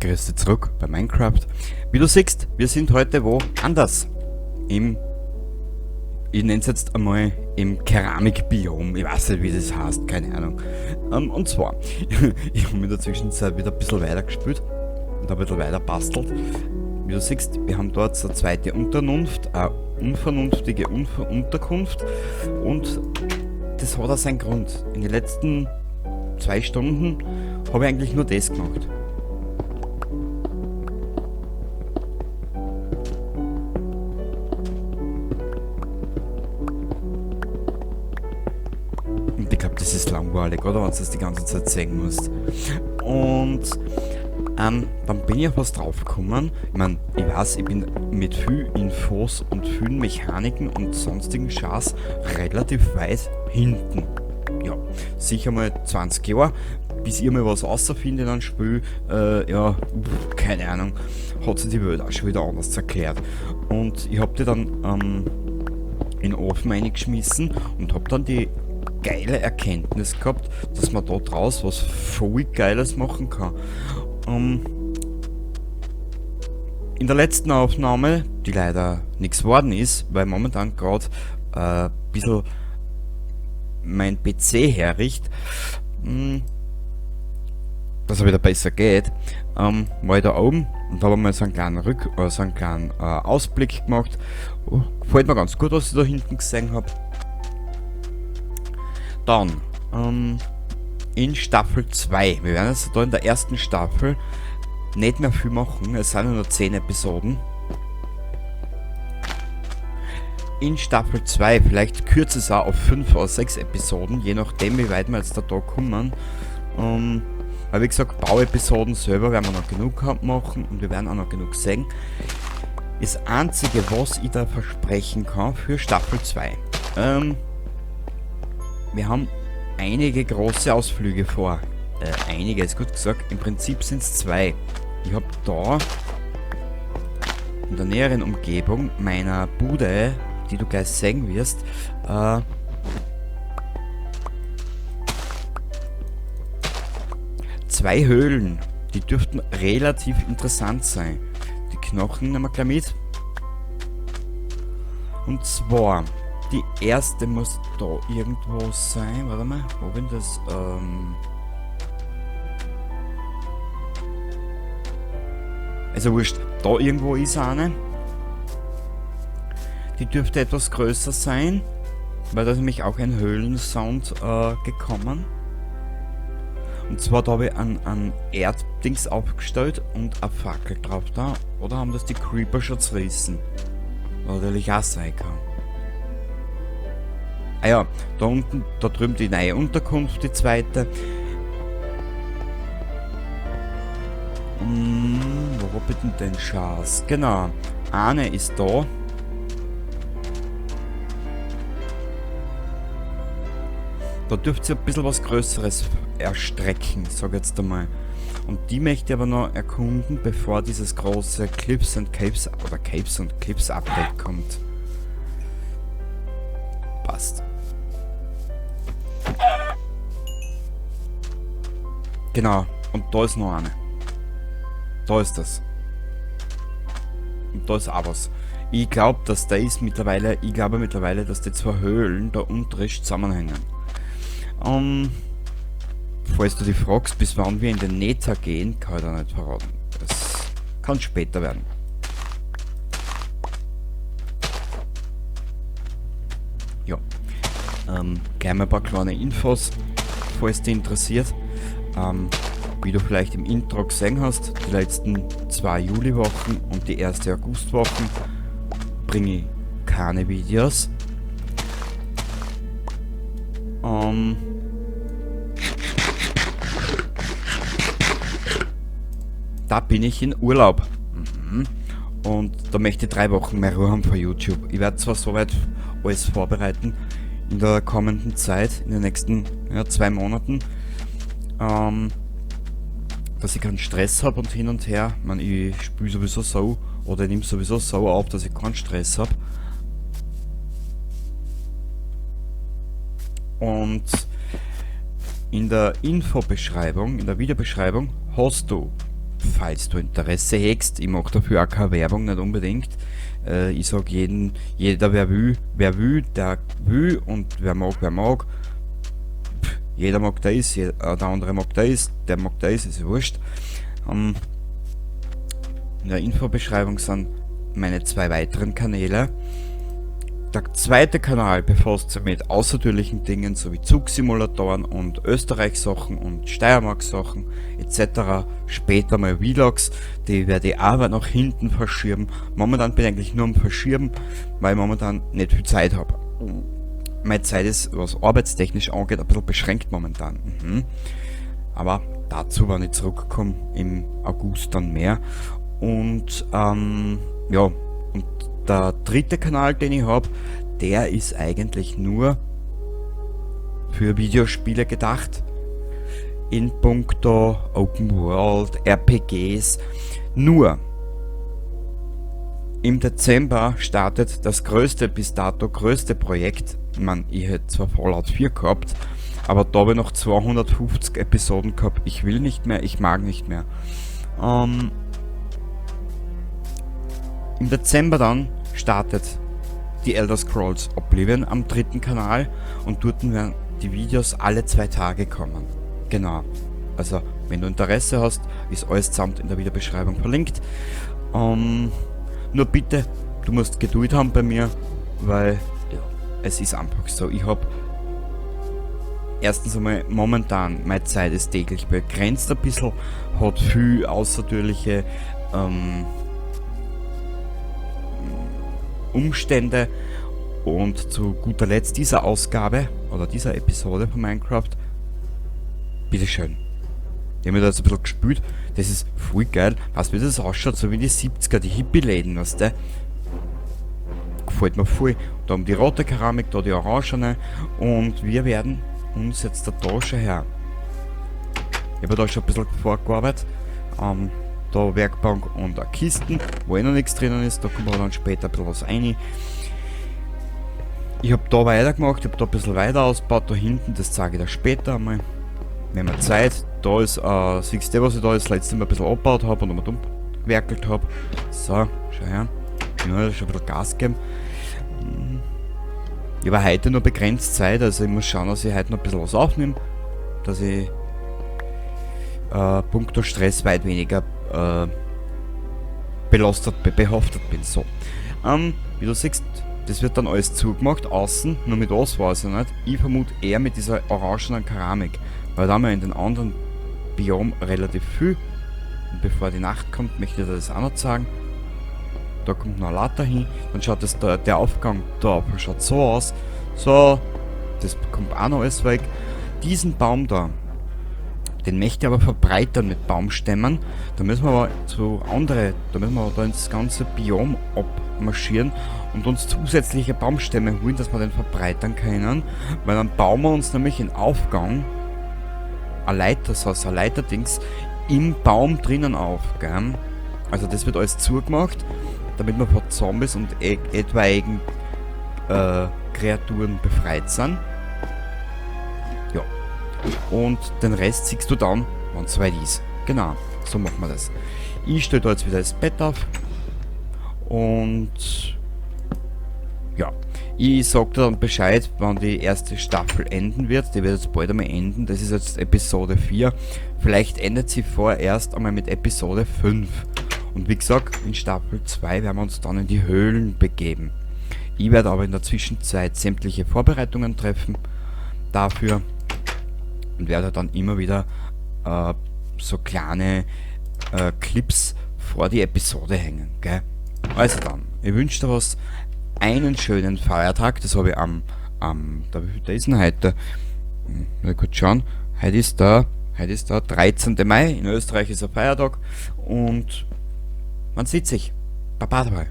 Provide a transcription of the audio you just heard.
Grüß dich zurück bei Minecraft. Wie du siehst, wir sind heute woanders. Im, ich nenne es jetzt einmal im Keramikbiom. Ich weiß nicht, wie das heißt, keine Ahnung. Und zwar, ich habe in der Zwischenzeit wieder ein bisschen weiter gespielt und ein bisschen weiter bastelt. Wie du siehst, wir haben dort so eine zweite Unterkunft, eine unvernünftige Unterkunft, und das hat auch seinen Grund. In den letzten 2 Stunden habe ich eigentlich nur das gemacht. Und ich glaub, das ist langweilig, oder? Wenn du das die ganze Zeit sehen musst. Und dann bin ich auf was draufgekommen. Ich mein, ich weiß, ich bin mit viel Infos und vielen Mechaniken und sonstigen Scheiß relativ weit hinten. Ja, sicher mal 20 Jahre, bis ich mal was rausfinde in einem Spiel, ja, pff, keine Ahnung, hat sich die Welt auch schon wieder anders erklärt. Und ich hab die dann in den Ofen reingeschmissen und hab dann die geile Erkenntnis gehabt, dass man da draus was voll Geiles machen kann. In der letzten Aufnahme, die leider nix worden ist, weil momentan grad ein bisschen mein PC herricht, dass er wieder besser geht, war ich da oben und habe mal so einen kleinen so einen kleinen Ausblick gemacht. Oh, gefällt mir ganz gut, was ich da hinten gesehen hab. Dann in Staffel 2. Wir werden also da in der ersten Staffel nicht mehr viel machen. Es sind nur 10 Episoden. In Staffel 2, vielleicht kürzt es auch auf 5 oder 6 Episoden, je nachdem wie weit wir jetzt da kommen. Weil wie gesagt, Bauepisoden selber werden wir noch genug machen und wir werden auch noch genug sehen. Das Einzige, was ich da versprechen kann für Staffel 2. Wir haben einige große Ausflüge vor. Einige ist gut gesagt, im Prinzip sind's 2. Ich hab da in der näheren Umgebung meiner Bude, die du gleich sehen wirst, 2 Höhlen, die dürften relativ interessant sein. Die Knochen nehmen wir gleich mit. Und zwar, die erste muss da irgendwo sein. Warte mal, wo bin das? Also wurscht, da irgendwo ist eine. Die dürfte etwas größer sein, weil da ist nämlich auch ein Höhlensound gekommen. Und zwar da habe ich ein Erddings aufgestellt und eine Fackel drauf da. Oder haben das die Creeper schon zerrissen? Was natürlich auch sein kann. Ah ja, da unten, da drüben die neue Unterkunft, die zweite. Wo hab ich denn den Schatz? Genau, eine ist da. Da dürft ihr ein bisschen was Größeres erstrecken, sag ich jetzt einmal. Und die möchte ich aber noch erkunden, bevor dieses große Cliffs and Caves oder Caves and Cliffs Update kommt. Passt. Genau, und da ist noch eine. Da ist das. Und da ist auch was. Ich glaub, dass da ist mittlerweile, ich glaube mittlerweile, dass die zwei Höhlen da unterirdisch zusammenhängen. Falls du dich fragst, bis wann wir in den Nether gehen, kann ich da nicht verraten. Das kann später werden. Ja. Gleich mal ein paar kleine Infos, falls dich interessiert. Wie du vielleicht im Intro gesehen hast, die letzten 2 Juliwochen und die erste Augustwochen bringe ich keine Videos. Da bin ich in Urlaub. Und da möchte ich 3 Wochen mehr Ruhe haben vor YouTube. Ich werde zwar soweit alles vorbereiten in der kommenden Zeit, in den nächsten, ja, 2 Monaten, dass ich keinen Stress hab und hin und her. Ich mein, ich spiel sowieso so oder ich nehm sowieso so auf, dass ich keinen Stress hab. Und in der Infobeschreibung, in der Videobeschreibung hast du Falls du Interesse hegst, ich mache dafür auch keine Werbung, nicht unbedingt. Ich sag jedem, jeder wer will, der will und wer mag, wer mag. Pff, jeder mag das, der andere mag das, der mag das, ist ja wurscht. In der Infobeschreibung sind meine zwei weiteren Kanäle. Der zweite Kanal befasst sich mit außertürlichen Dingen sowie Zugsimulatoren und Österreich-Sachen und Steiermark-Sachen etc. Später mal Vlogs, die werde ich aber nach hinten verschieben. Momentan bin ich eigentlich nur am Verschieben, weil ich momentan nicht viel Zeit habe. Meine Zeit ist, was arbeitstechnisch angeht, ein bisschen beschränkt momentan. Aber dazu, wenn ich zurückkomme, im August dann mehr. Und ja, und der dritte Kanal, den ich hab, der ist eigentlich nur für Videospiele gedacht. In puncto Open World, RPGs. Nur im Dezember startet das größte, bis dato größte Projekt. Ich mein, ich hätte zwar Fallout 4 gehabt, aber da habe ich noch 250 Episoden gehabt. Ich will nicht mehr, ich mag nicht mehr. Im Dezember dann startet die Elder Scrolls Oblivion am dritten Kanal und dort werden die Videos alle 2 Tage kommen. Genau. Also, wenn du Interesse hast, ist alles zusammen in der Videobeschreibung verlinkt. Nur bitte, du musst Geduld haben bei mir, weil ja, es ist einfach so. Ich hab erstens einmal momentan, meine Zeit ist täglich begrenzt ein bisschen, hat viel außertürliche Umstände und zu guter Letzt dieser Ausgabe oder dieser Episode von Minecraft, bitteschön. Ich hab mir da jetzt ein bisschen gespielt, das ist voll geil. Weißt du, wie das ausschaut? So wie die 70er, die Hippie-Läden, weißt du? Gefällt mir voll. Da haben die rote Keramik, da die orangene und wir werden uns jetzt da schon her. Ich hab da schon ein bisschen vorgearbeitet. Da Werkbank und eine Kisten, wo eh noch nichts drinnen ist, da kommt aber dann später ein bisschen was rein. Ich hab da weitergemacht, ich hab da ein bisschen weiter ausgebaut, da hinten, das zeige ich dir später einmal. Wenn wir Zeit, da ist, siehst du, was ich da das letzte Mal ein bisschen abgebaut hab und einmal dumm gewerkelt hab. So, schau her. Ja, schon ein bisschen Gas geben. Ich habe heute nur begrenzt Zeit, also ich muss schauen, dass ich heute noch ein bisschen was aufnehme, dass ich puncto Stress weit weniger belastet, behaftet bin. So. Wie du siehst, das wird dann alles zugemacht, außen, nur mit was weiß ich nicht. Ich vermute eher mit dieser orangenen Keramik, weil da haben wir in den anderen Biom relativ viel. Und bevor die Nacht kommt, möchte ich dir das auch noch zeigen. Da kommt noch eine Latte hin, dann schaut das da, der Aufgang da schaut so aus. So, das kommt auch noch alles weg. Diesen Baum da, den möchte ich aber verbreitern mit Baumstämmen. Da müssen wir aber zu andere, da müssen wir da ins ganze Biom abmarschieren und uns zusätzliche Baumstämme holen, dass wir den verbreitern können. Weil dann bauen wir uns nämlich in Aufgang eine Leiter, so ein Leiterdings im Baum drinnen auf. Gell? Also das wird alles zugemacht, damit wir vor Zombies und etwaigen Kreaturen befreit sind. Ja. Und den Rest siehst du dann, wenn's soweit ist. Genau, so machen wir das. Ich stelle da jetzt wieder das Bett auf. Und ja, ich sag dir dann Bescheid, wann die erste Staffel enden wird. Die wird jetzt bald einmal enden. Das ist jetzt Episode 4. Vielleicht endet sie vorerst einmal mit Episode 5. Und wie gesagt, in Staffel 2 werden wir uns dann in die Höhlen begeben. Ich werde aber in der Zwischenzeit sämtliche Vorbereitungen treffen dafür und werde dann immer wieder so kleine Clips vor die Episode hängen. Gell? Also dann, ich wünsche dir was, einen schönen Feiertag, das habe ich am, da, wie viel da ist denn heute? Mal kurz schauen, heute ist der 13. Mai, in Österreich ist ein Feiertag und man sieht sich. Baba dabei.